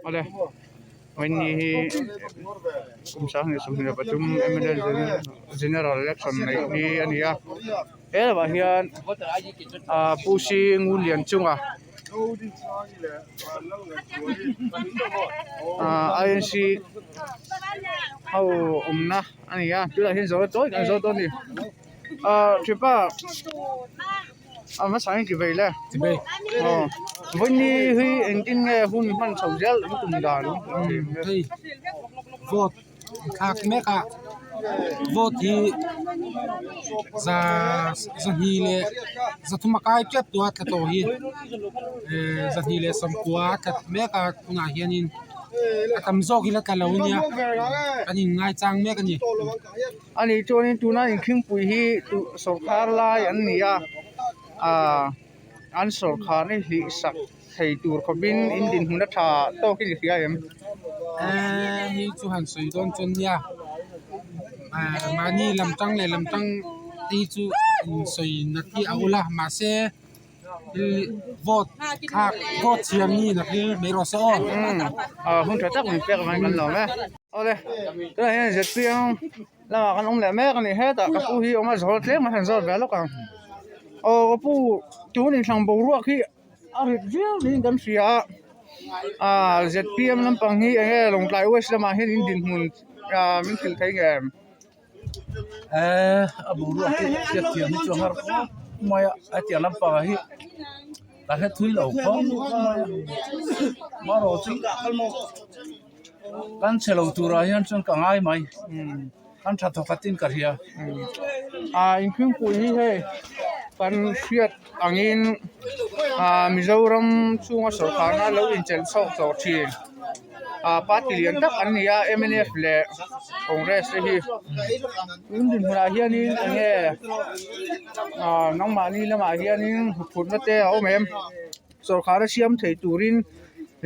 Awle vawiin hi kum 2023 mla general election neih ni a ni a he lamah hian ah pu si ngun lian chunga ah inc ho awmna a ni a tunah hian zawhna tawi kan zawt dawn a ni ah thianpa. A hmasa in ti vei le aw vawiin hi engtin nge hun hman chho zel an tum dan hei vote an thlak mek a vote hi za zahnih leh zathum a kai tep tawh a tla tawh hi ehh zahnih leh sawmkua a tla mek a tunah hianin a tam zawk hi la tla lo ania kan in ngaichang mek a ni. A nih chuanin tuna inkhingpui hi duh sawrkhar lai an ni a ahh an sawrkhar hi hlih sak thei tur khawpin in dinhmun a tha tawkin i hria em? Eee hei chu han sawi dawn chuan nia ehh mahni lam tang leh lam tang te hi chu insawi nat hi a ul a mahse vote thlak vote siam ni na hi mai rawh se aw. Umm ah hun tha tak min pek avangin kan lawm e. Awle tunah hian zpm lamah kan awm leh mek a ni hetah ka pu hi a awm a zawl tlem a han zawt ve lawk ang aw ka pu tun inthlang boruak hi a rit viau niin kan hria a ah zpm lampang hi eng nge Lawngtlai west lamah hian in dinhmun ah min hrilh thei nge em? Eee a boruak hi hriat thiam hi chu a har khawp mai a hetiang lampangah hi ka hre thui lo khawp mai a marawh chu kan chhe lo turah hian chuan ka ngai mai kan tha thawk khatin ka hria. Ah inkhingpui hi hei kan hriat angin ah Mizoram chhunga sawrkarna lo inchelh chhuak tawh thin. ah party lian tak an ni a mnf leh congress te hi tun dinhmunah hianin eng nge ah nangmahni lamah hianin huphurhna te a awm em sawrkhar a siam thei turin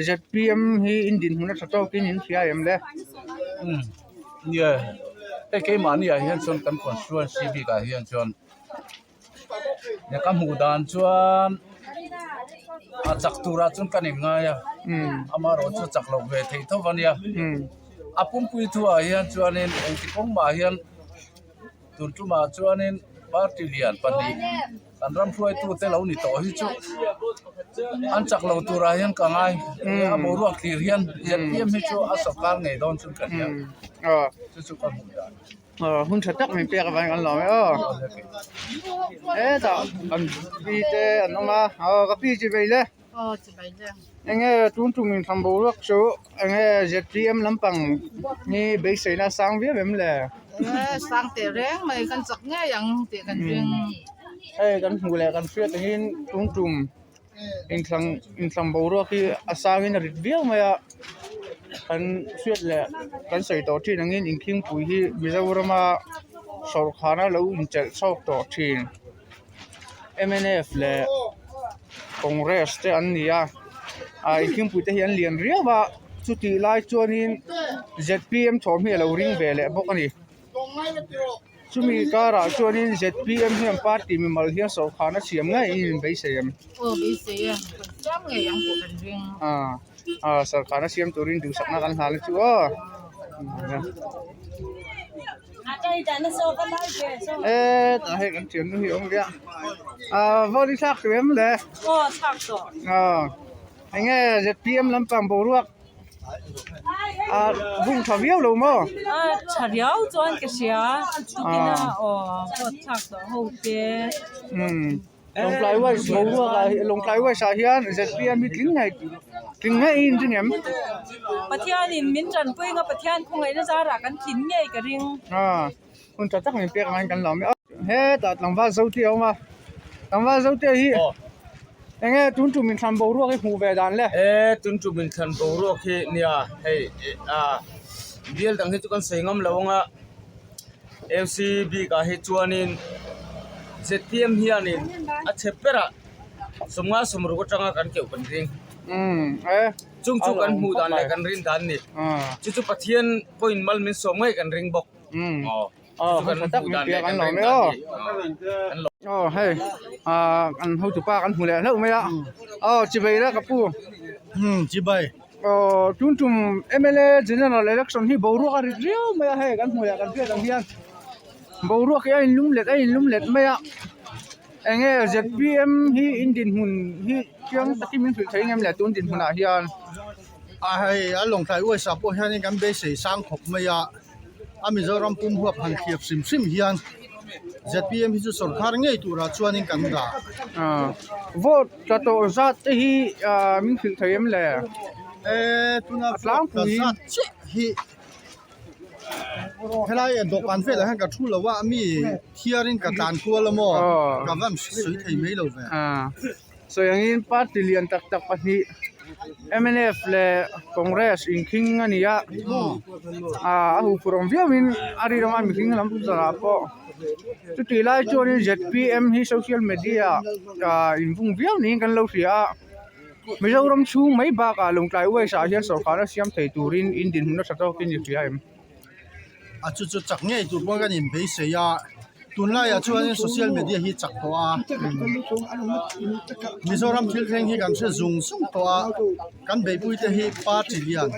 zpm hi in dinhmun a tha tawkin in hria em le. Umm nia hei keimahni ah hian chuan kan constituency bikah hian chuan. Ka hmuh dan chuan a chak turah chuan ka ning ngai a amaherawh chu chak loh ve theih tho a nia a pumpui thuah hian chuanin engti kawng mah hian tun tumah chuanin party lian pahnih kan ram hruaitute lo ni tawh hi chu an chak lo turah hian ka ngai a boruak thlir hian zpm hi chu a sawrkar ngei dawn chuan ka hria chu chu ka hmuh dan. Aw hun tha tak min pek avangin kan lawm e aw hetah kan pi te an awm a aw ka pi chi vei le enge tun tum in thlan boruak chu enge zpm lampang hi beiseina a sang viau em le hei kan hmuh leh kan hriat angin tun tum. Inthlang inthlang boruak hi a sangin a rit viau mai a kan hriat leh kan sawi tawh thin angin inkhingpui hi Mizorama sawrkhar a lo inchelh chhuak tawh thin mnf leh congress te an ni a ah inkhingpui te hi an lian riau a chutih lai chuanin zpm thawm hi a lo ring ve leh bawk a ni. Chumi karah chuanin zpm hian party mimal hian sawrkhana siam ngeiin in beisei em? Aw beisei e, kan siam ngei ang tih kan ring. Ah, ah sawrkhana siam turin duhsakna kan hlan a chu aw. E tah hei kan thiannu hi a awm ve a, ah vote i thlak tawh em le? Aw thlak tawh. Aw. Enge zpm lampang boruak a bung tha viau lo maw? A tha riau chuan ka hria tukina aw vote thlak tawh ho te. Umm Lawngtlai West boruak ah Lawngtlai West ah hian zpm hi tling ngei tling ngei in ring em? Pathianin min tanpui anga Pathian khawngaihna zarah kan tlin ngei ka ring. A. Hun tha tak min pek angin kan lawm e. Hetah tlangval Zote a awm a, tlangval Zote hi eng nge tun tum inthlan boruak hi hmuh ve dan le? E tun tum inthlan boruak hi nia hei ah bial dang hi chu kan sawi ngam lo ang a, MC bikah hi chuanin zpm hianin a chhe berah sawmnga sawmruk atanga kan keuh kan ring. Umm e. Chung chu kan hmuh dan leh kan rin dan a ni. Chu chu Pathian pawhin mal min sawm ngei kan ring bawk. Aw hei ah an hotupa kan hmu leh hlauh mai a aw chibai la ka pu chibai. Aw tun tum mla general election hi boruak a rit riau mai a hei kan hmuh leh kan hriat ang hian boruak hi a inlum let a inlum let mai a eng nge zpm hi in dinhmun hi chiang takin min hrilh thei ngem le tun dinhmunah hian. A hei a lawngtlai uaisa pawh hianin kan beisei sang khawp mai a a Mizoram pum huap han thliap hrim hrim hian zpm hi chu sawrkar ngei turah chuanin kan dah. Vote tla tawh zat te hi min hrilh thei em le? E tuna vote tla zat chiah hi helai dawhkan velah hian ka thu lo a mi thiarin ka tlan kual a maw ka van sawi thei mai lo ve. Sawi angin party lian tak tak pahnih mnf leh congress inkhing a ni a ah a huphurh awm viauin a ri rawng a mihring lam zarah pawh chutih lai chuanin zpm hi social media ah invung viau niin kan lo hria a Mizoram chhung mai bakah Lawngtlai West ah hian sawrkar a siam thei turin in dinhmun a tha tawkin i hria em? A chu chu chak ngei tur pawh kan inbeisei a, tunlaiah chuanin social media hi chak tawh a, Mizoram thil thleng hi kan hre zung zung tawh a, kan beihpuite hi party lian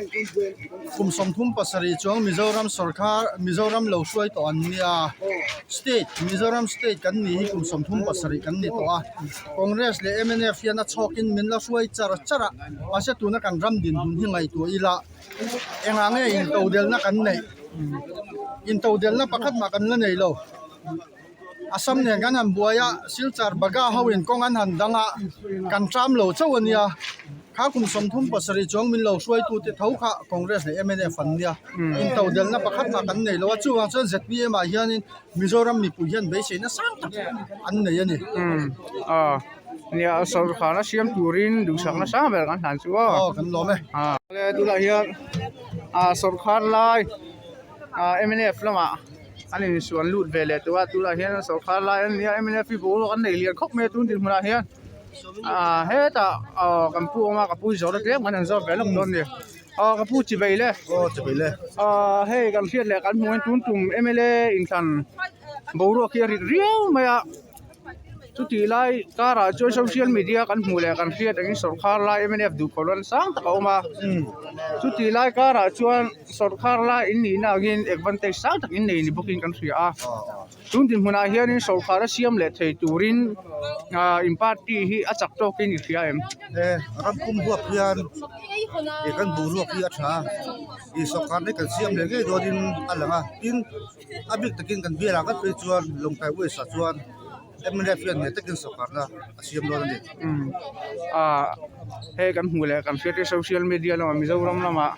kum 37 chuang Mizoram sawrkar Mizoram lo hruai tawh an nia, state Mizoram state kan nih hi kum 37 kan ni tawh a, Congress leh mnf hian a chhawkin min la hruai char char a, mahse tuna kan ram dinhmun hi ngaihtuah ila. Engah nge intodelna kan neih? Intodelna pakhat mah kan la nei lo. Assam nen kan han buai a, Silchar Baga ho in kawng an han dang a, kan ṭam lo chauh a nia. Kha kum 37 chuang min lo hruaitute tho kha Congress leh mnf an nia. Intodelna pakhat mah kan nei lo a, chuvang chuan zpm ah hianin Mizoram mipui hian beiseina sang tak an nei a ni. Nia sawrkhar a siam turin duhsakna sang ber kan hlan chu aw. Aw kan lawm e. Awle tunah hian ah sawrkhar lai ah mnf lamah an insuan lut ve leh tawh a tunah hian sawrkhar lai an nia mnf hi boruak an nei lian khawp mai a tun dinhmunah hian ah hetah aw kan pu awm a ka pu zawr a tlem kan han zawt ve lawk dawn a ni aw ka pu chi bei le aw chi bei le ah hei kan hriat leh kan hmuh hian tun tum mla inthlan boruak hi a rit riau mai a. Chutih lai karah chuan social media kan hmuh leh kan hriat angin sawrkhar lai mnf duh khawlh an sang tak a awm a chutih lai karah chuan sawrkhar lai in nihna angin advantage sang tak in nei ni bawkin kan hria a tun dinhmunah hianin sawrkhar a siam leh thei turin ah in party hi a chak tawkin i hria em? E ram pum huap hian ih kan boruak hi a tha a ih sawrkhar hi kan siam leh ngei dawnin a lang a tin. A bik takin kan bialah ngat phei chuan Lawngtlai West ah chuan mnf hian ngei takin sawrkarna a siam dawn a ni. Aaa hei kan hmuh leh kan hriat hi social media lamah Mizoram lamah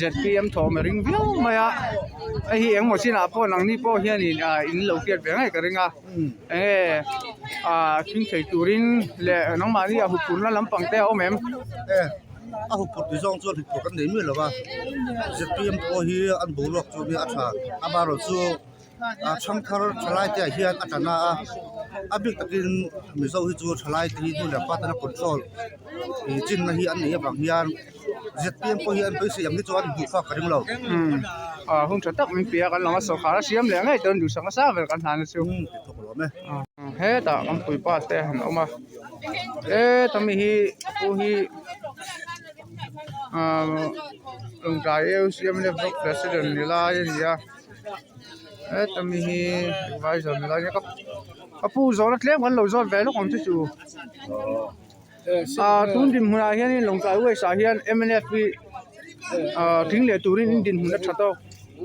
zpm thawm a ring viau mai a hei hi engmaw chinah pawh nangni pawh hianin aaa in lo hriat ve ngei ka ring a eng nge aaa thing thei turin leh nangmahni a huphurhna lampang te a awm em? A huphurh ti zawng chuan huphurh kan nei miah lo va, zpm pawh hi an boruak chu nia a tha, amaherawhchu ah thangthar thalai te ah hian a tla na a, a bik takin Mizo hi chu thalai te hi nu leh pa tana control ih chinna hi an neih avang hian zpm pawh hi an beisei ang hi chuan hmuh fak ka ring lo. Umm ah hun tha tak min pe a kan lo a sawrkhar a siam leh ngei dawn duhsak nasa ber kan hlan a chu. Umm tih thawk alawm e. Hetah kan puipa te han awm a. Heta mi hi pu hi ahh Lawngtlai AUCMLF block president ni lai a ni a heta mi hi advisor ni lai a ni a ka pu zawhna tlem kan lo zawt ve lawk ang che chu ahh tun dinhmunah hianin Lawngtlai west ah hian mnf hi ahh tling leh turin in dinhmun a tha tawk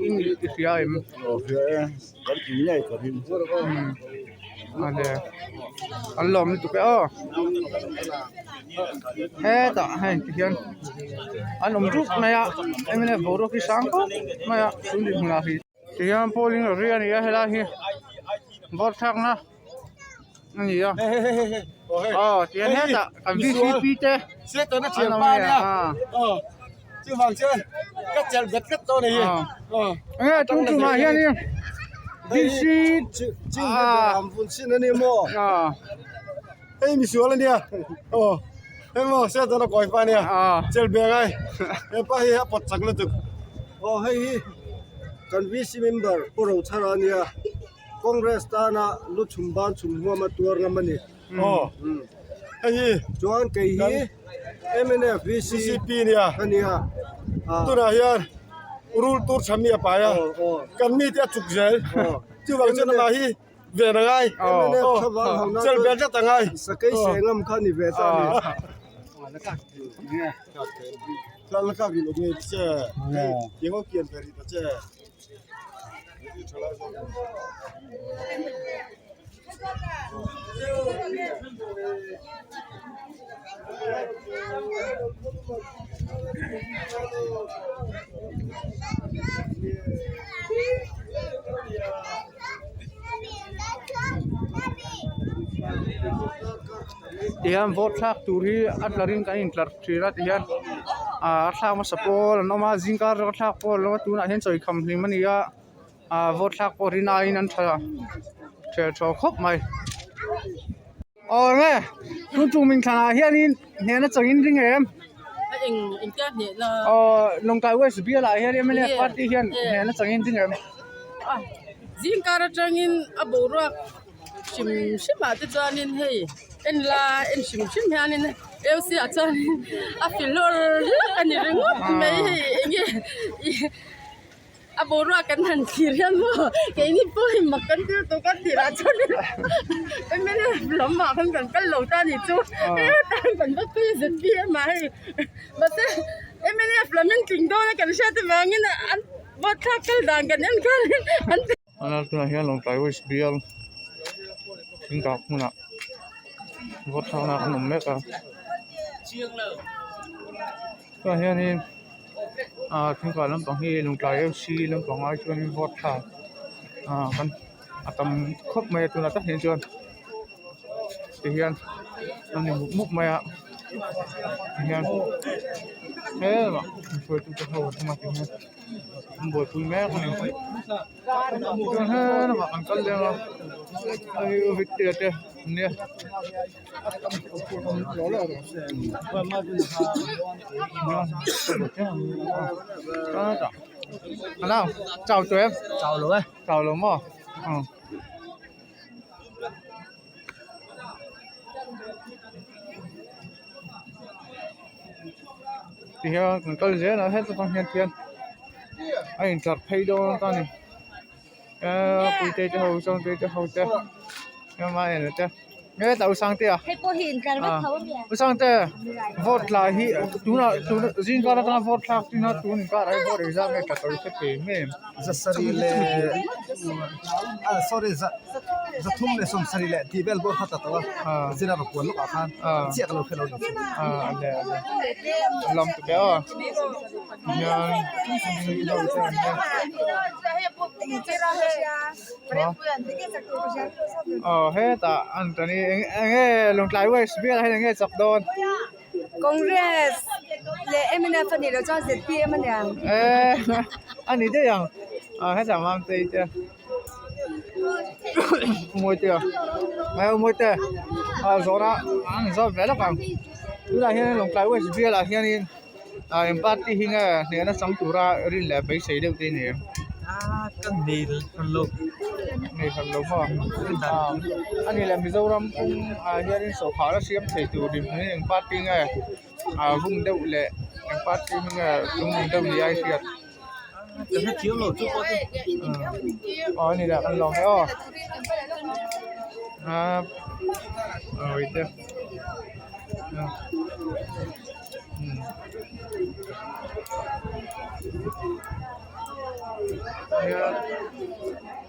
in i hria em? Awle an lawm lutuk e aw hetah hei ti hian an awm dup mai a mnf boruak hi sang khawp mai a tun dinhmunah hi ti hian polling area a ni a helai hi vote thlakna a ni a aw ti hian hetah kan vcp te an awm a ni a. Enge tun tumah hianin VC Congress tana lu chhum ban chhum huama tuar ngam a ni. Chuan kei hi. Mnf VCP nia tunah hian rul tur tha mi a pai a kan mite a chuk zel chuvang chuan amah hi ven a ngai chel vel tlat a ngai. Tihian vote thlak tur hi a tlar in kan intlar thin a tihian ah a thlak hmasa pawl an awm a zingkar zawk a thlak pawl an awm a tunah hian chawi kham hlim a ni a ah vote thlak pawh rin aiin an tha ṭhel thaw khawp mai. Aw nge tun tum inthlanah hianin hnehna chawin ring em? A eng engtia hnehna? Aw Lawngtlai West bialah hian mnf party hian hnehna chawin ring em? A zingkar atangin a boruak hrim hrim ah te chuanin hei en la en hrim hrim hianin AOC ah chuanin a fil hlawr hlawk a ni ringawt mai hei enge ih. A boruak kan han thlir hian maw keini pawh hi mak kan til tawk a tirah chuanin mnf lamah khan kan kal lo ta a nih chu hetah kan va phei zpm ah hei mahse mnf lam in tling dawn a kan hriat avangin an vote thlak kal dan kan en khanin an Tunah hian Lawngtlai West bial thingkak hmunah vote thlakna an awm mek a tunah hianin ah thingkah lampang hi Lawngtlai FC lampang ai chuanin vote thlak ah kan a tam khawp mai a tunah tak hian chuan tihian a ni mup mup mai a tihian helamah hruaitute ho an awm a tihian an buaipui mek a ni chuan helamah an kal leng a hei u Victor te an nia. Hello chào tụi em Chào rồi. chào lo maw tihian kan kal zel a heta tang hian khian a intlar phei dawn ta a ni eee puite te ho sawmte te ho te te. Nge ta Usangtea? Hei pawh hi intlar vek tho a nia. Usangte, vote tla hi tunah tun zingkar atanga vote thlak tina tun inkar ah hian vote exam nge tla tawh i hre thei em? Zasarih leh ah sorry za zathum leh sawmsarih leh tih vel pawh kha tla tawh a zira va puan lawkah khan chiah ka lo hre lo ni chu. Ah le le lam te aw hian Aw hetah an tan hi eng enge Lawngtlai West bial ah hian enge chak dawn? Congress leh mnf a nih loh chuan zpm a niang. Eee a ni daih ang ah hetah Mamtei te Mawite a eh Mawite ah zawhna an zawt ve lawk ang tunah hian Lawngtlai West bial ah hianin ah eng party hi nge hnehna chang tura rin leh beisei deuh te a ni em? Ka nei hran lo. Nei hran lo maw? A nih leh Mizoram pum ah hianin sawhkhar a siam thei tur dinhmun hi eng party nge ah vung deuh leh eng party hi nge chungnung deuh ni a i hriat? Ka hrethiam lo chu pawh chu. Aw a ni leh kan lawm e aw. Ah awite.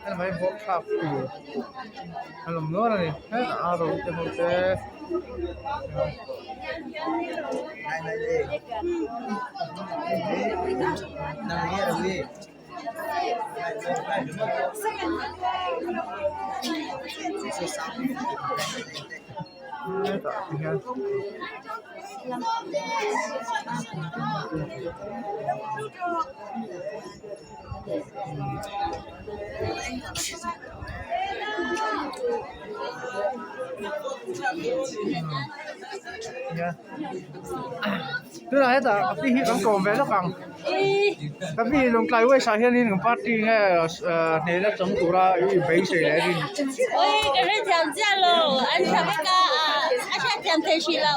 Hemi bawk thlak tur a lawm nual a ni hetah a ro te ho te hetah te hian. Tunah hetah ka pi hi kan kawm ve lawk ang ka pi Lawngtlai West ah hianin kan party nge hnehna chang tura i beisei leh a rin. thiam thei hrih lo.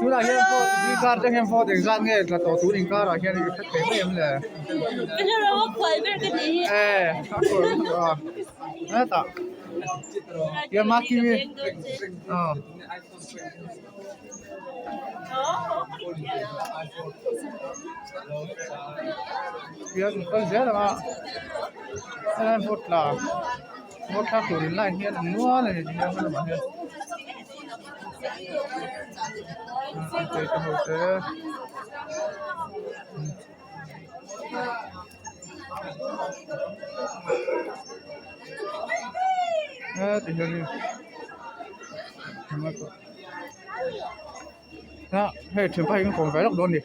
Tunah hian vote inkar te hian vote engzat nge tla tawh tun inkarah hian i hre thei mai em le? Ka hre lo a khual ber ka nih hi. A khual ber a hetah hian Makimi aw. Hian an kal zel ang a helai vote tla vote thlak tur in line hian an nual a ni ti hian helamah hian an chei te ho te. Heti hian in hei thianpa hi kan kawm ve lawk dawn a ni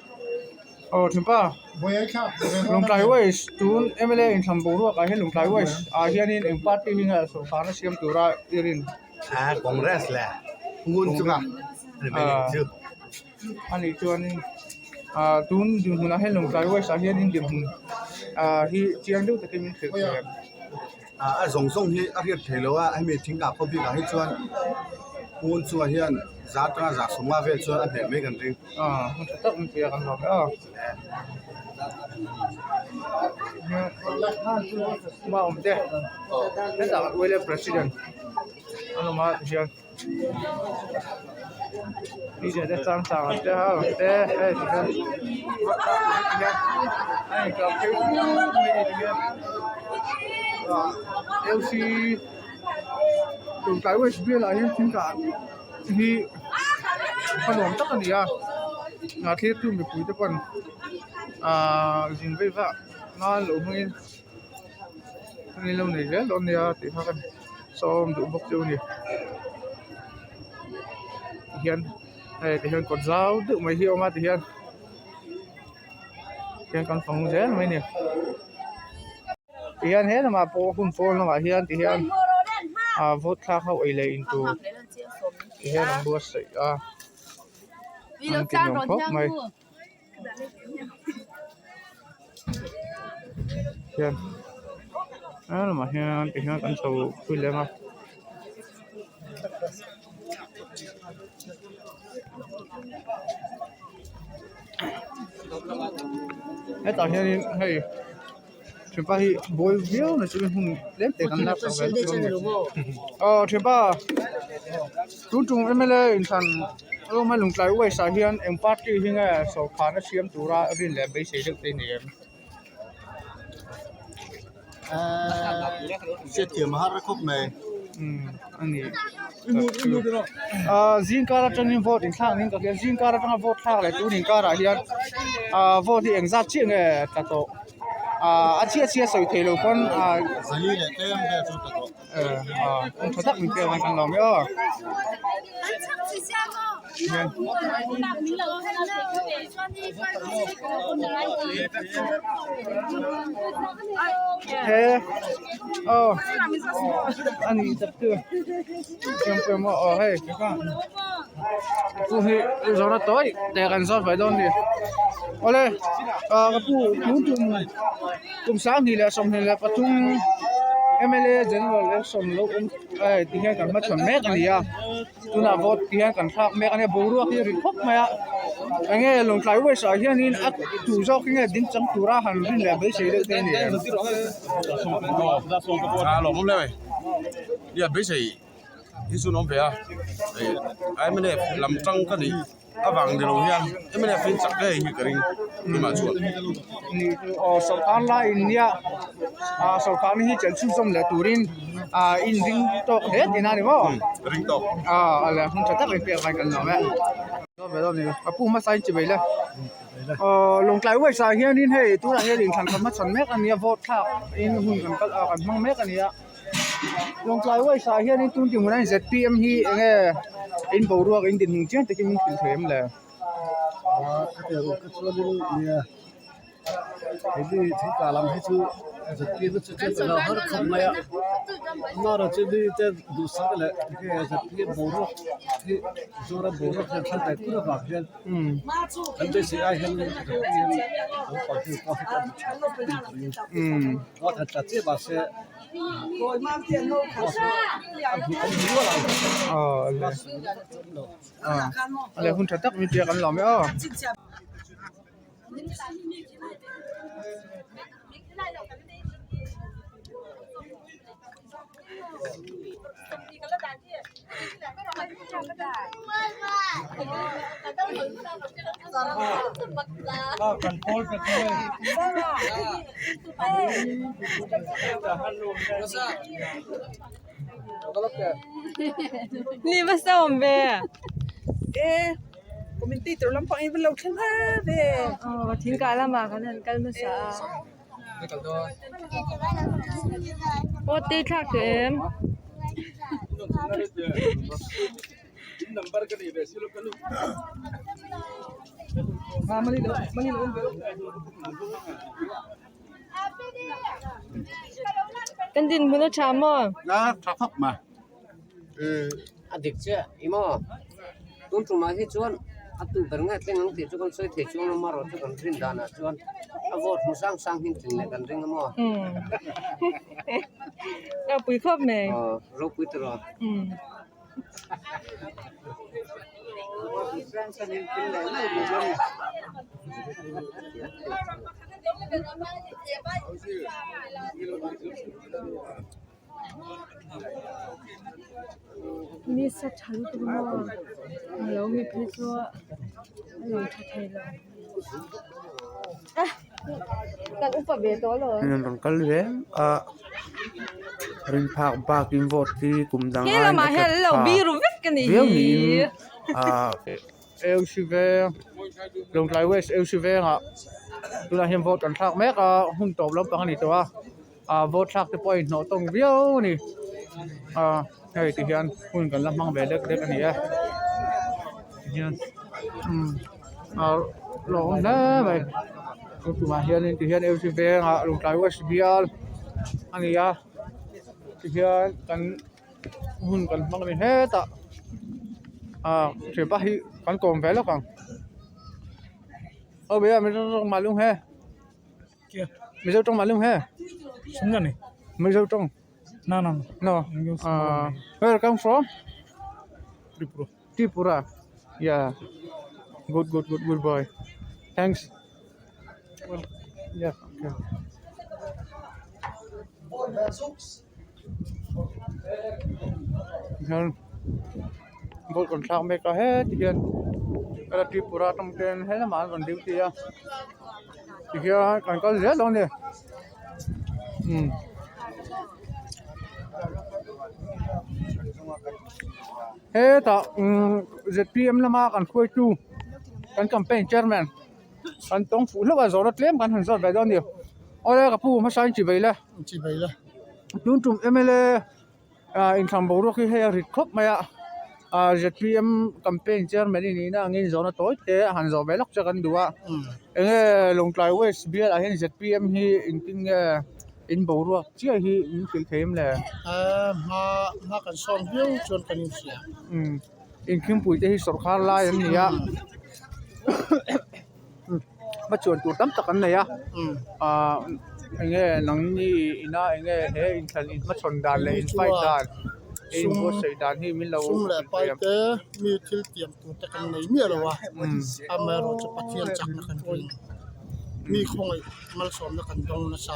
aw thianpa Lawngtlai West tun mla inthlan boruak ah hian Lawngtlai West ah hianin eng party hi nge sawrkharna siam tura i rin? Congress leh ngun chunga chu. A nih chuanin ah tun dinhmunah hian Lawngtlai West ah hianin dinhmun ah hi chiang deuh takin min hrilh thei ang. Ah a zawng zawng hi a hriat thei lo a hemi thingkah khaw bikah hi chuan hmun chungah hian za atanga za sawmnga vel chuan a hneh mai kan ring. Ah hmun tha tak min ti a kan lawm e aw. Hma awm te hetah Wele President an awm a tihian. Te chang chang te a awm te hei ti hian a intlar phei fur mai a ni ti hian L C Lawngtlai West bialah hian thing kah hi a nuam tak a ni a a thlirtu mipui te pawn ahh zin vei vah nan loh hmangin an lo nei zel dawn nia tih kha ka sawm duh bawk chu a ni tihian hei tihian kawt zau deuh mai hi a awm a tihian tihian kan fang zel mai a ni tihian he lamah pawh hun pawn lamah hian tihian ah vote thlak ho ei leh in tur tihian an buatsaih a an ti nuam khawp mai. Hian a lamah hian ti hian kan chho pui lem a. Hetah hianin hei thianpa hi buai viau na chuan hun tlem te kan lak sak ve dawn a ni. Aw thianpa tun tum mla inthlan Roma Lungtlai West ah hian eng party hi nge sawrkharna siam tura rin leh beisei deuh te ni em? Hriatthiam a har khawp mai. Umm a ni. Ahh zingkar atangin vote inthlak niin ka hria zingkar atanga vote thlak leh tun inkarah hian ahh vote hi engzat chiah nge tla tawh ahh a chiah chiah sawi theih loh pawn ahh. Zali leh tlem vel chu tla tawh. Ahh tha tak min pek ang kan lawm e aw. He aw a ni tak chu siam pawimawh maw aw hei chu hi zawrh a tawi te kan zawt ve dawn a ni awle ah ka pu tun tum kum 2023 mla general election lo awm ti hian kan hmachhawn mek a ni a. Tunah vote ti hian kan thlak mek a nia boruak hi a ri khawp mai a enge Lawngtlai West ah hianin a tu zawk hi nge ding chang tura han rin leh beisei deuh te a ni em? A lawm awm hle mai nia beisei hi chu an awm ve a hei mnf lam tang ka nih avang ni lo hian mnf hi chak ngei hi ka ring tunah chuan. Aw sawrkar laiin nia sawrkar hi chelh chhunzawm leh turin in ring tawk hle tihna a ni maw? Ring tawk. A leh hun tha tak in pek mai kan lawm e. A pu hmasa in chi mai le. Aw Lawngtlai West ah hianin hei tunah hian inthlan kan hmachhawn mek a nia vote thlak in hun kan kal kan hmang mek a nia. Lawngtlai West ah hianin tun tih hmunah hian zpm hi eng nge in boruak in dinhmun chiang takin min hrilh thei em le? Ka tia ruak ka chuanin nia hei thingtla lam hi chu ZPM chu chu ka lo har khawp mai a amaherawh chu mi te duhsak leh nge ZPM boruak hi Mizoram boruak hian thal ve tur avang hian kan beisei ai hian ZPM lampang hi pawh hi kan tha in ka ring a tha chiah mahse a hun tha tak mai kan lawm e aw. Ni va sawm ve. Commentator lampang in va lo thleng har ve. Aw thingkah lamah kan han kal hmasa a. Aw te thlak teh em. Kan dinhmun a tha maw? A tha khawp mai. A dik chiah i maw? Tun tumah hi chuan a tu ber nge thleng ang tih chu kan sawi thei chuang lo marawh chu kan rin danah chuan a vote hmu sang sang hin tling leh kan ring a maw? Ropui khawp mai. Aw ropui tawh. Ni sa tha lutuk a maw a lo mi phei chu a lang tha thei lo kan upa ve tawh lo an rawn kal zel a rin phak bakin vote hi kum dang aiin a tla tha viau niin ah AOC veng Lawngtlai West AOC vengah tunah hian vote an thlak mek a hun tawp lampang a ni tawh a. ah vote thlak te pawh a inhnawh tawng viau a ni ah hei ti hian hun kan la hmang ve dek dek a ni e tihian umm ah lawm hle mai tun tumah hianin ti hian AOC vengah Lawngtlai West bial a ni a tihian kan hun kan hmang a ni hetah ah thianpa hi kan kawm ve lawk ang aw bhaiya malum hai. Mizo tawng malum he Mizo tawng No no no uh, where come from Tripura Tripura yeah good good good good boy thanks yeah okay hian boat rawn thlak mek a heti hian ela Tripura atang ten he lamah an rawn duty a tihian kan kal zel dawn a ni umm. Hetah umm Z_P_M lama kan hruaitu kan campaign chairman kan tawng fuh hlauh a zawhna tlem kan han zawt ve dawn a ni awle ka pu hmasa in chi vel e chi vel e tun tum M_L_A ah inthlan boruak hi hei a rit khawp mai a ah Z_P_M campaign chairman i nihna angin zawhna tawi te a han zawh ve lawk che kan duh a enge Lawngtlai West bial ah hian Z_P_M hi engtin nge in boruak chiah hi min hrilh thei em le? Hma hma kan sawm viau chuan kan inhria. Umm inkhingpui te hi sawrkar lai an ni a hmachhuan tur tam tak an nei a ah enge nangni ina enge he inthlan in hmachhawn dan leh in fight dan in buatsaih dan hi min lo Sum leh pai te mi thil tiam tur te kan nei miah lo a amaherawh chu Pathian chakna kan ring mi khawngaih malsawmna kan dawng nasa.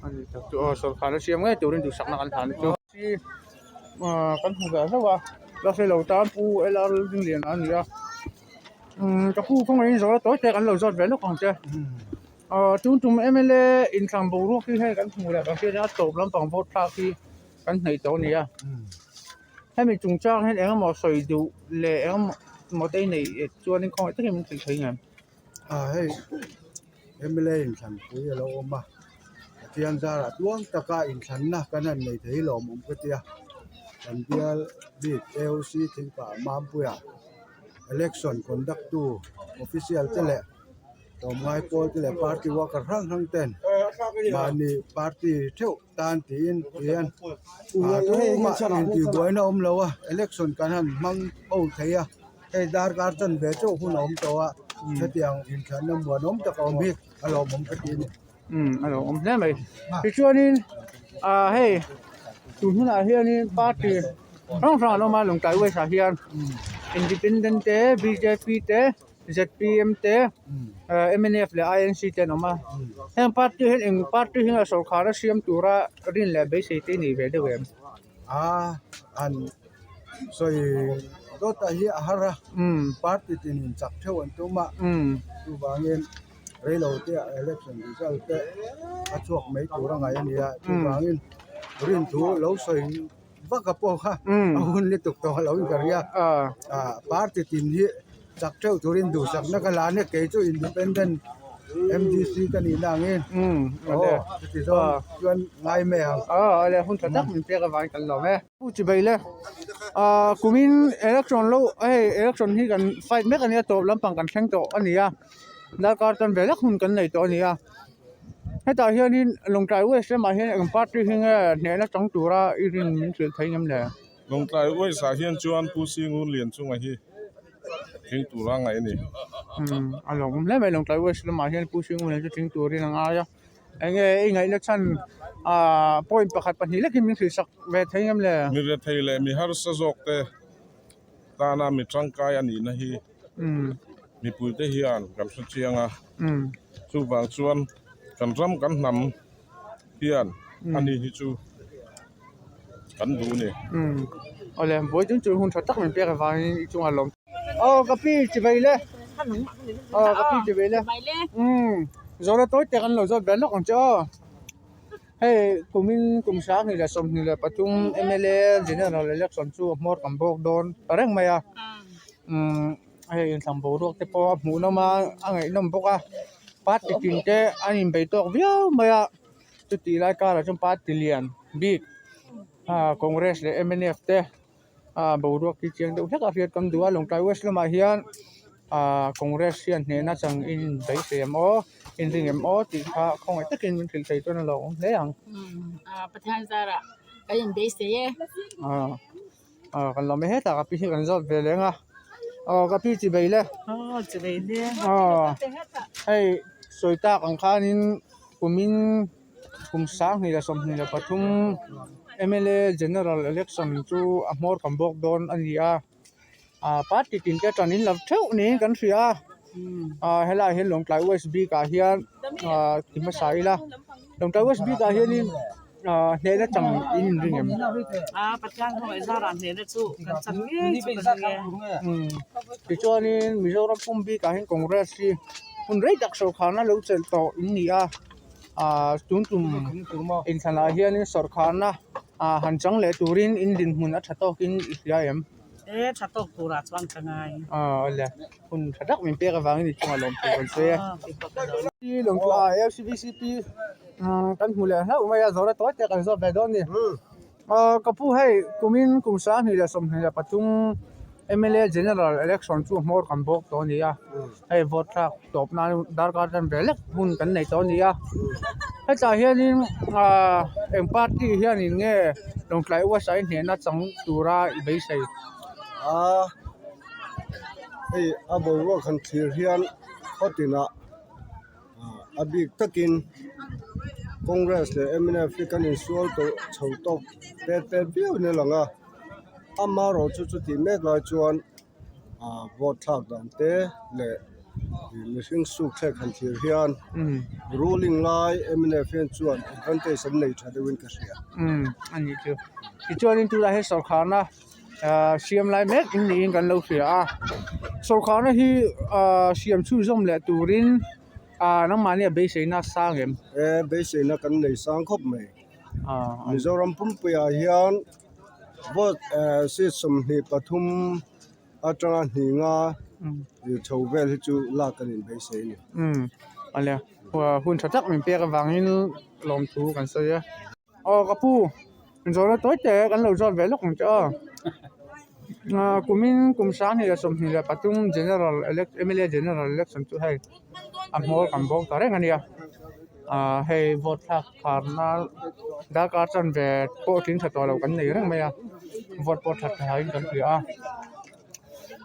A ni tak chu aw sawrkharna siam ngei turin duhsakna kan hlan chu. Ah kan hmu ve hlauh a la hre lo tan pu LR Dingliana a ni a umm ka pu kawngaihin zawhna tawi te kan lo zawt ve lawk ang che ah tun tum M_L_A inthlan boruak hi hei kan hmuh leh kan hriat hian a tawp lampang vote thlak hi kan hnaih tawh a ni a hemi chungchang hian eng emaw sawi duh leh eng emaw te i neih chuanin khawngaih takin min hrilh thei ngem. Ah hei M_L_A inthlanpui a lo awm a Pathian zarah tluang taka inthlanna kan han nei thei lawmawm ka tia kan bial bik A_O_C thingpah Mampuia election conduct tu official te leh tlawmngai pawl te leh party worker hrang hrang ten. Mahni party theuh tan tiin tihian ah tumah intihbuaina awm lo a election kan han hmang ho thei a hei darkar chanve chauh hun a awm tawh a hetiang inthlanna muanawm tak a awm hi a lawmawm ka ti a ni. Umm a lawmawm hle mai tichuanin ah hei tun hunah hianin party hrang hrang an awm a Lawngtlai West ah hian independent te bjp te zpm te mnf leh inc te an awm a heng party hian eng party hi nge sawrkhar a siam tura rin leh beisei te nei ve deuh em? A an sawi dawt ah hi a har a party tinin chak theuh an tum a chuvangin reilo te ah election result te a chhuak mai tur a ngaih a ni a chuvangin rinthu lo sawi vak a pawh kha a hun lutuk tawh a lo in ka ria ah party tin hi chak theuh turin duhsakna ka la ania kei chu independent M_D_C ka nih na angin aw chuti zawng chuan ngai mai ang. Aw ale hun tha tak min pek avangin kan lawm e. Pu Chibei le ah kumin election lo hei election hi kan fight mek ania tawp lampang kan thleng tawh a ni a darkar tan ve lek hun kan nei tawh a ni a. Hetah hianin Lawngtlai West lamah hian eng party hi nge hnehna chang tura i rin min hrilh thei ngem le? Lawngtlai West ah hian chuan Pu Singur Lianchunga hi tling tura ngaih a ni. Umm a lawmawm hle mai Lawngtlai West lamah hian Pu Singur Lianchunga tling turin a ngai a, eng nge i ngaihna chhan ah point pakhat pahnih lekin min hrilh sak ve thei ngem le? Mi rethei leh mi harsa zawk te tana mi tangkai a nihna hi mipuite hian kan hre chiang a, chuvang chuan kan ram kan hnam hian ani hi chu kan duh a ni. Awle buai chung chu hun tha tak min pek avangin i chungah lawm. Aw ka pi chi vei le aw ka pi chi vei le zawhna tawi tak an lo zawt ve lawk ang che aw. Hei kumin kum 2023 mla general election chu a hmawr kan bawk dawn ta reng mai a umm hei inthlan boruak te pawh a hmuhnawm a a ngaihnawm bawk a party tin te an inbei tawk viau mai a chutih lai karah chuan party lian bik ah congress leh mnf te. ah boruak hi chiang deuh hlek a hriat kan duh a Lawngtlai west lamah hian ah congress hian hnehna chang in beisei em aw inring em aw tih kha khawngaih takin min hrilh thei chuan a lo awm hle ang. Ah Pathian zarah kan inbeisei e. Ah ah kan lawm e hetah ka pi hi kan zawt ve leng a aw ka pi chi bei le. Aw chi bei le. Aw hei sawi tak ang khanin kumin. Kum 2023 mla general election chu a hmawr kan bawk dawn a ni a ah party tin te tan in lo theuh niin kan hria a ah helaiah hian Lawngtlai west bik ah hian ah ti hmasa ila Lawngtlai west bik ah hianin ah hnehna chang in inring em? Tichuanin Mizoram pum bikah hian Congress hi hun rei tak sawrkharna lo chelh tawh in ni a. ah tun tum inthlanah hianin sawrkharna ah han chang leh turin in dinhmun a tha tawkin i hria em? E tha tawk turah chuan ka ngai. Aw le hun tha tak min pek avangin i chungah lawm tur kan sawi a. Lawngtlai LCBCP kan hmu leh hlauh mai a zawhna tawi te kan zawt ve dawn a ni. Aw ka pu hei kumin kum 2023 mla general election chu hmawr kan bawk tawh a ni a hei vote thlak tawp nan darkar tan ve lek hun kan nei tawh a ni a hetah hianin ah eng party hianin nge Lawngtlai West ah hi hnehna chang tura i beisei. A hei a boruak han thlir hian khaw tinah a bik takin Congress leh mnf hi kan insual tawh chho tawk pet pet viau in a lang a amaherawhchu chutih mek lai chuan ah vote thlak dan te leh mihring suk thlek han thlir hian ruling lai mnf hian chuan advantage an nei tha deuhin ka hria. Umm a nih chu tichuanin tunah hian sawrkharna ah siam lai mek in niin kan lo hria a sawrkharna hi ah siam chhunzawm leh turin ah nangmahni a beiseina a sang em? E beiseina kan nei sang khawp mai Mizoram pumpuiah hian vote seat 23 atanga hnih nga chho vel hi chu lak kan inbeisei a ni. Umm a hun tha tak min pek avangin lawmthu kan sawi a. Aw ka pu zawhna tawi te kan lo zawt ve lawk ang che aw ah kumin kum 2023 general elec mla general election chu hei a hmawr kan bawk ta reng a nia. Ahh hei vote thlak kharna darkar chanve pawh tling tha tawh lo kan nei reng mai a vote pawh that tha in kan hria a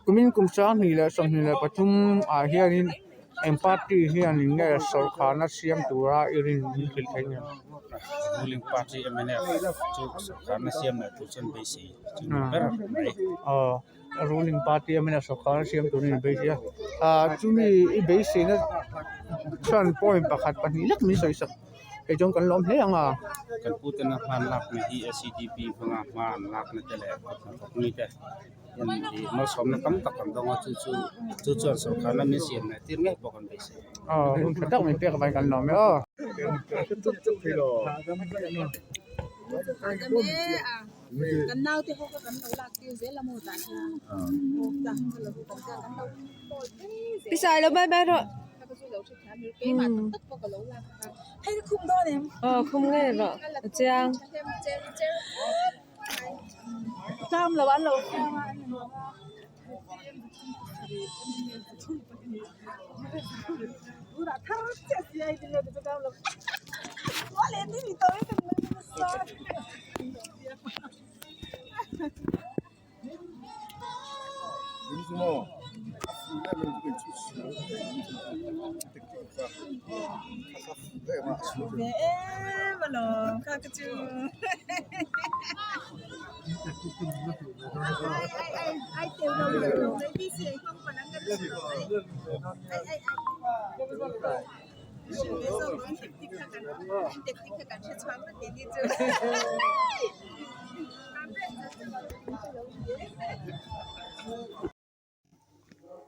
kumin kum 2023 ah hianin eng party hianin nge sawrkharna siam tura i rin min hrilh thei nge? Ruling party mnf chu sawrkharna siam leh tur chuan beisei chu ni ber mai. Aw ruling party mnf sawrkharna siam turin i beisei a ah chumi i beiseina chuan point pakhat pahnih lek min sawi sak kei chuan kan lawm hle ang a. Kan putena hman lakna hi SEDP hmanga hma an lakna te leh kut hnathawk mite Malsawmna tam tak kan dawng a, chu chu chu chuan sawrkharna min siam leh tir ngei pawh kan beisei. Aw hun tha tak min pek avangin kan lawm e aw.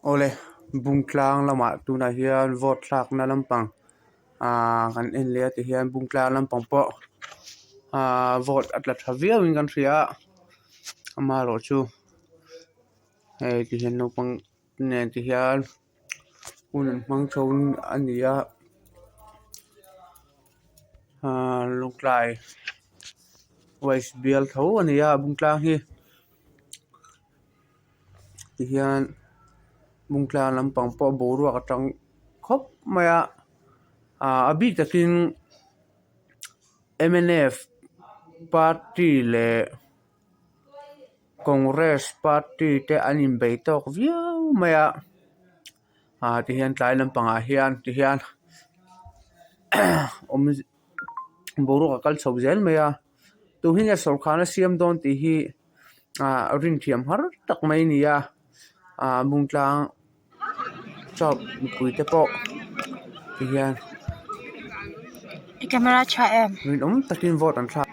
Awle Bungtlang lamah tunah hian vote thlakna lampang ahh kan en leh a ti hian Bungtlang lampang pawh ahh vote a tla tha viau in kan hria a amaherawh chu hei ti hian naupang nen ti hian hun an hmang tho a ni a ahh Lawngtlai west bial tho a ni a Bungtlang hi tihian Bungtlang lampang pawh boruak atang khawp mai a ahh a bik takin mnf party leh Congress party te an inbei tawk viau mai a ah tihian tlai lampangah hian tihian awm boruak a kal chho zel mai a tun hi nge sawrkharna siam dawn tih hi ah rin thiam har tak mai a ni a ah Bungtlang chauh mipui te pawh tihian camera tha em rinawm takin vote an thlak.